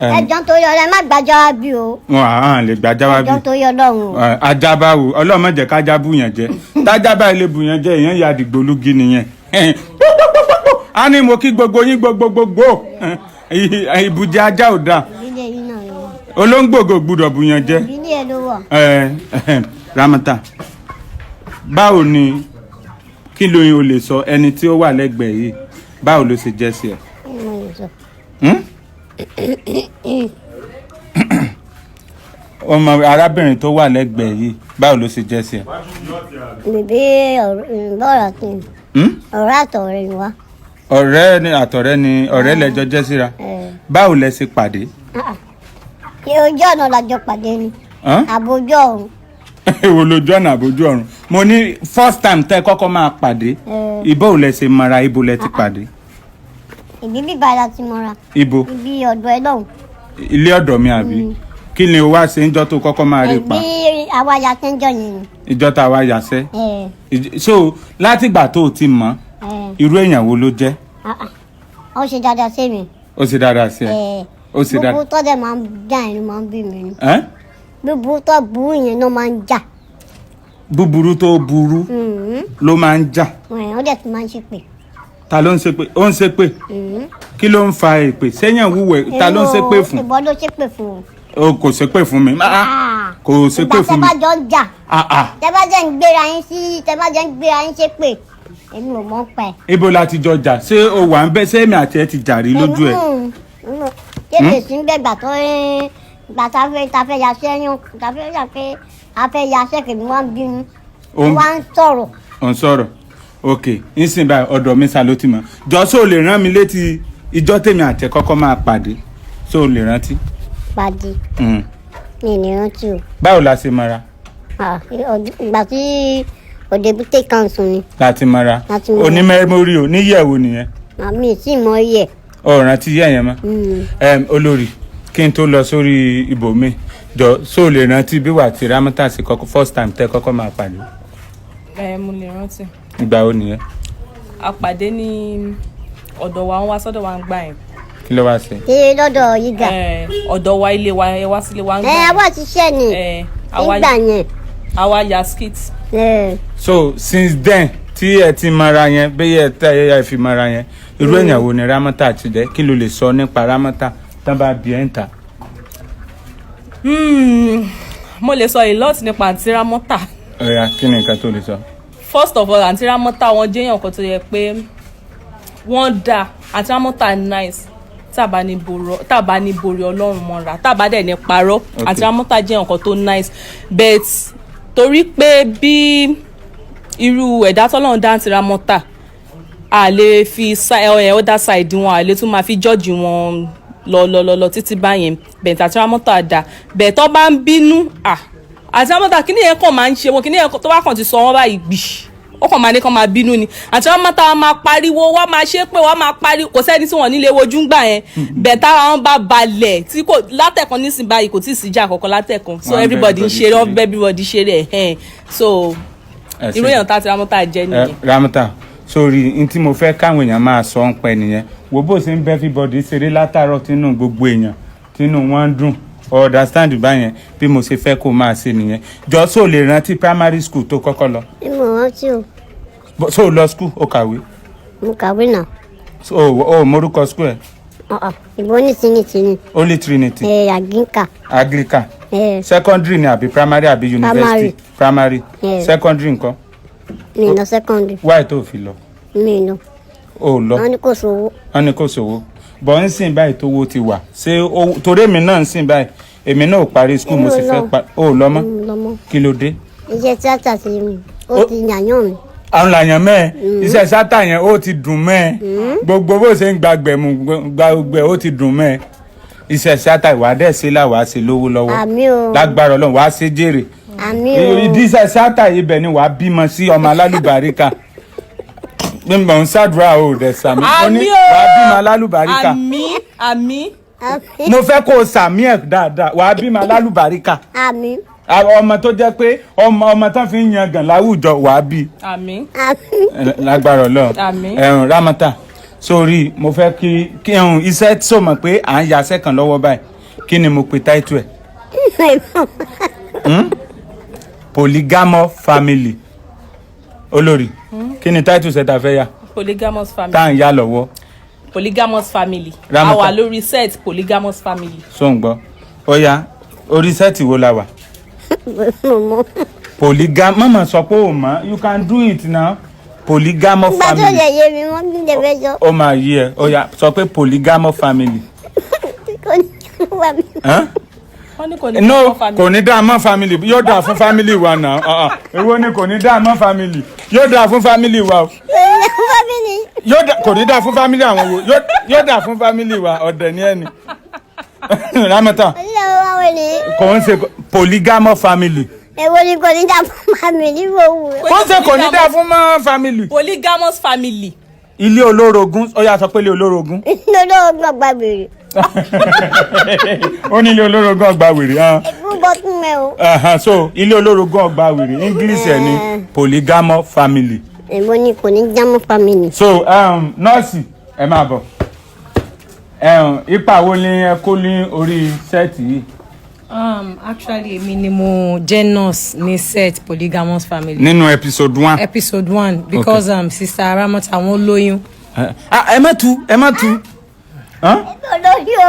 Ẹ jọ̀ọ́ nítorí Ọlọ́run, ẹ má gbàjọ́ wá bí o. Wọn à lè gbàjá wá Ẹ bí. jọ̀ọ́ nítorí Ọlọ́run o. Ajá báwo? Ọlọ́run má jẹ́ kájá bùyàn jẹ. Tájá báyìí lè bùyàn jẹ, èèyàn ya dìgbòlugi nìyẹn. A ní mo kí gbogbo yín gbogbogbò. Ìbùjẹ ajá ò dáa. Ìbílẹ̀ yìí náà ló wà. Olóńgbò kò gbúdọ̀ bùyàn jẹ. Ìbílẹ̀ ẹ ló wà. Ramata, báwo ni, kí ló o lè sọ ẹni tí ó wà lẹ́gbẹ̀ẹ́ yìí, báwo ló ṣe jẹ́ sí ẹ? Kí ni mo lè sọ? Hmm? Ọmọ arábìnrin tó wà lẹ́gbẹ̀ẹ́ yìí, báwo ló ṣe jẹ́ sí ẹ? Bèbè bọ́ọ̀rọ̀ àti Hmm? ọ̀rẹ́ àtọ̀rẹ́ ni wá. Ọ̀rẹ́ ni àtọ̀rẹ́ ni ọ̀rẹ́ lẹ́jọ́ jẹ́ síra. Báwo lẹ ṣe pàdé? Ṣé ojú ọ̀nà làjọ pàdé ni? Hàn? Àbójú ọ̀run. Èwo lójú ọ̀nà àbójú ọ̀run? Mo ní first time tẹ́ kọ́kọ́ máa pàdé, ibo ò lẹ ṣe mara, ibo lẹ ti pàdé? Ìbí bíbá la ti mọ́ra. Ibo? Ibi ọ̀dọ̀ ẹ lọ́hùn. Ilé ọ̀dọ̀ mi àbí? Kí ni o wá ṣe ń jọ́ tó kọ́kọ́ máa rí pa? Bí àwa ya ti ń jọ yẹn ni. Ìjọ tá a wá yàsẹ́. So látìgbà tó o ti mọ̀, irú èèyàn wo ló jẹ́? Ah, ah. Ó ṣe dáadáa sí mi. Ó ṣe dáadáa sí ẹ? Ó ṣe dáadáa. Gbogbo tó dẹ̀ máa ń jà yẹn ló máa ń bí mi ni. Ẹ́n? Gbogbo tó burú yẹn ló máa ń jà. Búburú tó burú ló máa ń jà. Ó dẹ̀ tún máa ń ṣépè. Ta ló ń ṣépè? Ó ń ṣépè? Kí ló ń fa èpè sẹ́yìn wúwẹ̀? Ta ló ń ṣépè fún? Ìbọn ló ṣépè fún o. O kò ṣépè fún mi. Ah, ah. Kò ṣépè fún mi. Ìgbà tẹ́ bá jọ ń jà, Ah, ah. tẹ́ bá jẹ́ ń gbéra yín sí, tẹ́ bá jẹ́ ń gbéra yín ṣépè, èmi ò mọ̀ ń pa ẹ̀. Ibo la ti jọ jà? Ṣé o wà ń bẹ? Ṣé èmi àti ẹ ti jà rí lójú ẹ? Tètè sí ń bẹ gbà tó ń gbà tá fẹ́ ya sẹ́yìn, tá fẹ́ yà pé a fẹ́ ya sẹ́kẹ̀ mi wá ń bínú, wá ń sọ̀rọ̀. Ò ń sọ̀rọ̀. Ok, nísìnyí báyìí, ọ̀dọ̀ mi sá ló ti mọ̀. Jọ, ṣó o lè rán mi létí ìjọ tèmi àti ẹ kọ́kọ́ máa pàdé? Ṣó o lè rántí? Pàdé? Mi ò ní rántí o. Báwo la ṣe mọra? Ah, ìgbà tí òdebute kan sùn ni. Láti mọra. Láti mọra. Onímẹ́mórì ò níyẹ̀wò nìyẹn. Àmì tí mo yẹ. Ò rántí yẹ̀ yẹn mọ́. Olórí, kí n tó lọ sórí ibòmí, jọ, ṣó o lè rántí bí wà tí Ramota ṣe kọ́kọ́, first time tẹ́ kọ́kọ́ máa pàdé? Ẹ, mo lè rántí. Ìgbà wo nìyẹn? A pàdé ní ọ̀dọ̀ wa, wọ́n wá sọ́dọ̀ wa ń gbà yẹn. Kí ló wá ṣe? Ṣé lọ́dọ̀ yíga? Ẹ, ọ̀dọ̀ wa, ilé wa, ẹ wá sílé wa ń Ẹ gbà yẹn. àwa ṣiṣẹ́ ni. Ẹ, àwa Nígbà yẹn. àwa ya skit. So since then tí ẹ ti mọra yẹn, bí ẹ tẹ ẹ fi mọra yẹn, irú èèyàn wo ni Ramota ti jẹ́? Kí ló lè sọ nípa Ramota tán bá bí ẹ ń ta? Mo lè sọ a lot nípa àǹtí Ramota. Ọ̀ya, kí ni nǹkan tó lè sọ? First of all, àǹtí Ramota, wọn jẹ́yàn kan tó yẹ pé wọ́n dá. Àǹtí Ramota nice. Tàbá ní borí Ọlọ́run mọ́ra, tàbá dẹ̀ ní parọ́, àǹtí Ramota jẹ́yàn kan tó nice, but torí pé bí irú ẹ̀dá tọ́lọ́run dá àǹtí Ramota, a lè fi other side wọn, a lè tún máa fi judge wọn lọ lọ lọ lọ títí báyẹn. Bẹ́ẹ̀ àǹtí Ramota dá bẹ́ẹ̀, tó bá ń bínú, ah, àǹtí Ramota, kíní yẹn kàn máa ń ṣe wọn, kíní yẹn tó bá kàn ti sọ wọn báyìí gbì, ó kàn máa ní kàn máa bínú ni. Àǹtí Ramota wọn máa pariwo, wọn máa ṣe pé wọn máa pariwo, kò sẹ́ni tí wọ́n nílé wojú ń gbà yẹn. Bẹ́ẹ̀ tára wọn bá balẹ̀ tí kò látẹ̀kan nísìnyí báyìí, kò tí ì síjà kankan látẹ̀kan, so Wọ́n á everybody ń everybody ṣeré, ṣeré. Everybody ṣeré ẹ̀, so Ẹ ṣé. irú èèyàn tá àǹtí Ramota jẹ́ Ẹ, nìyẹn. Ramota, sórí n tí mo fẹ́ káwọn èèyàn máa sọ ń pẹ́ nìyẹn. Wo bó ṣe ń bẹ́ everybody ṣeré látàárọ̀, tínú gbogbo èèyàn, tínú wọn ń dùn. Understand báyẹn? Bí mo ṣe fẹ́ kó máa ṣe nìyẹn. Jọ, ṣó lè rántí primary school tó kọ́kọ́ lọ? Mi ò rántí o. Ṣó lọ school, ó kàwé? Mo kàwé náà. So, o morúkọ school ẹ? Ọ̀ọ̀, ìbọn ní Trinity ni. Holy Trinity? Ẹ, Anglican. Anglican. Ẹ. Secondary ni àbí primary àbí university? Primary. Yeah. Secondary nǹkan? Mi ò lọ secondary. Why tó fi lọ? Mi ò lọ. O lọ? Wọ́n ní kò sówó. Wọ́n ní kò sówó, bọ̀ ń sìn báyìí tówó ti wà, ṣé torí èmi náà ń sìn báyìí, èmi náà ò parí school, mo Èmi ò sì fẹ́ lọ. pa ó lọ mọ́? Mi ò lọ mọ́. Kí ló dé? Iṣẹ́ tíátà ti ó ti yàyàn mi. Àwọn làyàn mẹ́ẹ̀, iṣẹ́ sátà yẹn ó ti dùn mẹ́ẹ̀. Gbogbo bó ṣe ń gbàgbẹ́ mu gbàgbẹ́, ó ti dùn mẹ́ẹ̀. Iṣẹ́ sátà ìwà dẹ̀ ṣe là, wàá ṣe lówó lọ́wọ́. Àmín o. Lágbára Ọlọ́run, wàá ṣe jèrè. Àmín o. Ìdí iṣẹ́ sátà ibẹ̀ ni wàá bímọ sí, ọmọ alálùbáríkà. Mímọ̀ ń ṣàdúrà o, dẹ̀ sàmì. Mo ní Àmín o. wàá bímọ alálùbáríkà. Àmín, àmín. Àmín. Mo fẹ́ kó o sàmì ẹ̀ dáadáa. Wàá bímọ alálùbáríkà. Àmín. Àwọn ọmọ tó jẹ́ pé ọmọ ọmọ tán fi ń yangàn láwùjọ, wàá bí. Àmín. Àmín. Lágbára Ọlọ́run. Àmín. Ẹ̀hún, Ramata, sórí mo fẹ́ kí ẹ̀hún iṣẹ́ tó mọ̀ pé à ń yaṣẹ́ kan lọ́wọ́ báyìí. Kí ni mo pe title ẹ̀? Polygamous family. Olórí, kí ni title set ta fẹ́ yà Polygamous family. Tá à ń yà lọ́wọ́? Polygamous family. Ramota. A wà lórí set polygamous family. So ń gbọ́, ó yá, orí set wo la wà? Mo mọ. Mọ̀mọ́ sọ pé ò mọ̀. You can do it now. Polygamous Ìgbà tó family. lè yé mi wọ́n ní lè fẹ́ sọ. Ó máa yí ẹ. Ó yá, sọ pé polygamous family. Kò ní wà mí. Huh? Wọ́n ní kò ní No. mọ́ family. Kò ní dáa mọ́ family, yóò dáa fún family wa náà. Ah, ah. Èwo ni kò ní dáa mọ́ family? Yóò dáa fún family wa o. Family. Yóò dáa. Kò ní dáa fún family àwọn wo? Yóò dáa fún family wa. Ọ̀dẹ̀ ní ẹni Ramata. Ilé wa wẹ̀ ni. Kò ń ṣe polygamous family. Èwo ni kò ní dá fún family wo wù. Kò ń ṣe kò ní dáa fún mọ́ family. Polygamous family. Ilé olórogún. Ó yá, sọ pé ilé olórogún. Lọ́dọ̀ ọgbọ̀n gba wèrè. Ó ní ilé olórogún ọgbà wèrè hàn. Ẹ̀kú bọ́ tún mẹ́ o. So ilé olórogún ọgbà wèrè, English ẹ̀ ní polygamous family. Èwo ni kò ní já mọ́ family? So nọ́ọ̀sì, ẹ máa bọ̀. Ipa wo ni ẹ kó ní orí set yìí? Actually, èmi ni mo jẹ́ nurse ní set polygamous family. Nínú episode 1. Episode 1, because sister Ramota, wọn lóyún. Ah, ẹ má tu, ẹ má tu. Èmi ò lóyún o.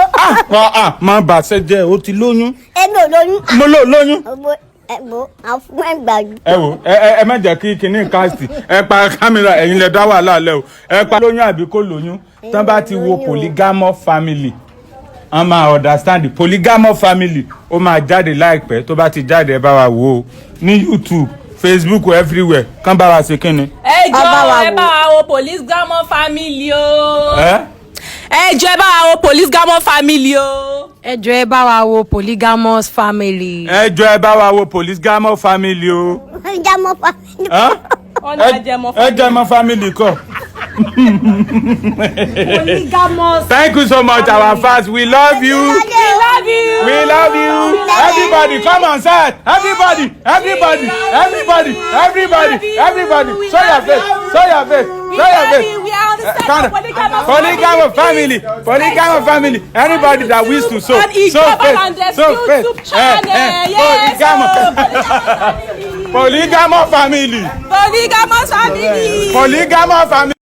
Ah ah, má bàṣẹ jẹ́, o ti lóyún. Èmi ò lóyún. Mo lò lóyún. Ọgbọ ẹ̀gbọ́ àfún ẹgbàá. Ẹ wò, ẹ má jẹ́ kí kinní cast ẹ pa kámẹ́rà. Ẹ̀yin lẹ dá wàhálà lẹ o. Ẹ pa lóyún àbí kò lóyún, tán bá ti wo polygamous family, wọ́n máa understand. Polygamous family, ó máa jáde láìpẹ́. Tó bá ti jáde, ẹ bá wa wò ó ní YouTube, Facebook, everywhere. Kán bá wa ṣe kínni. Ẹ Ọba wa jọ̀ọ́, ẹ wò. bá wa wo polygamous family o. Ẹ Ẹ jọ̀ọ́, ẹ bá wa wo polygamous family o. Ẹ jọ̀ọ́, ẹ bá wa wo polygamous family. Ẹ jọ̀ọ́, ẹ bá wa wo polygamous family o. Já mọ́ family. Ẹ́? Wọ́n ní ajẹmọ́. Ẹ jẹ́ mọ́ family kọ́. Polygamous. Thank you so much, our fans. We love you. We love you. We love you. Everybody, come on set. Everybody, everybody, everybody, everybody, everybody. Show your face. Show your face. We Show your love face. you. We are on the set Come of polygamous. Polygamous family. Polygamous family. Anybody that wish to show. On Show Ijoba face. Landes Show face. YouTube channel. Yes. Polygamous. Oh, Polygamous family. Polygamous family. Polygamous family.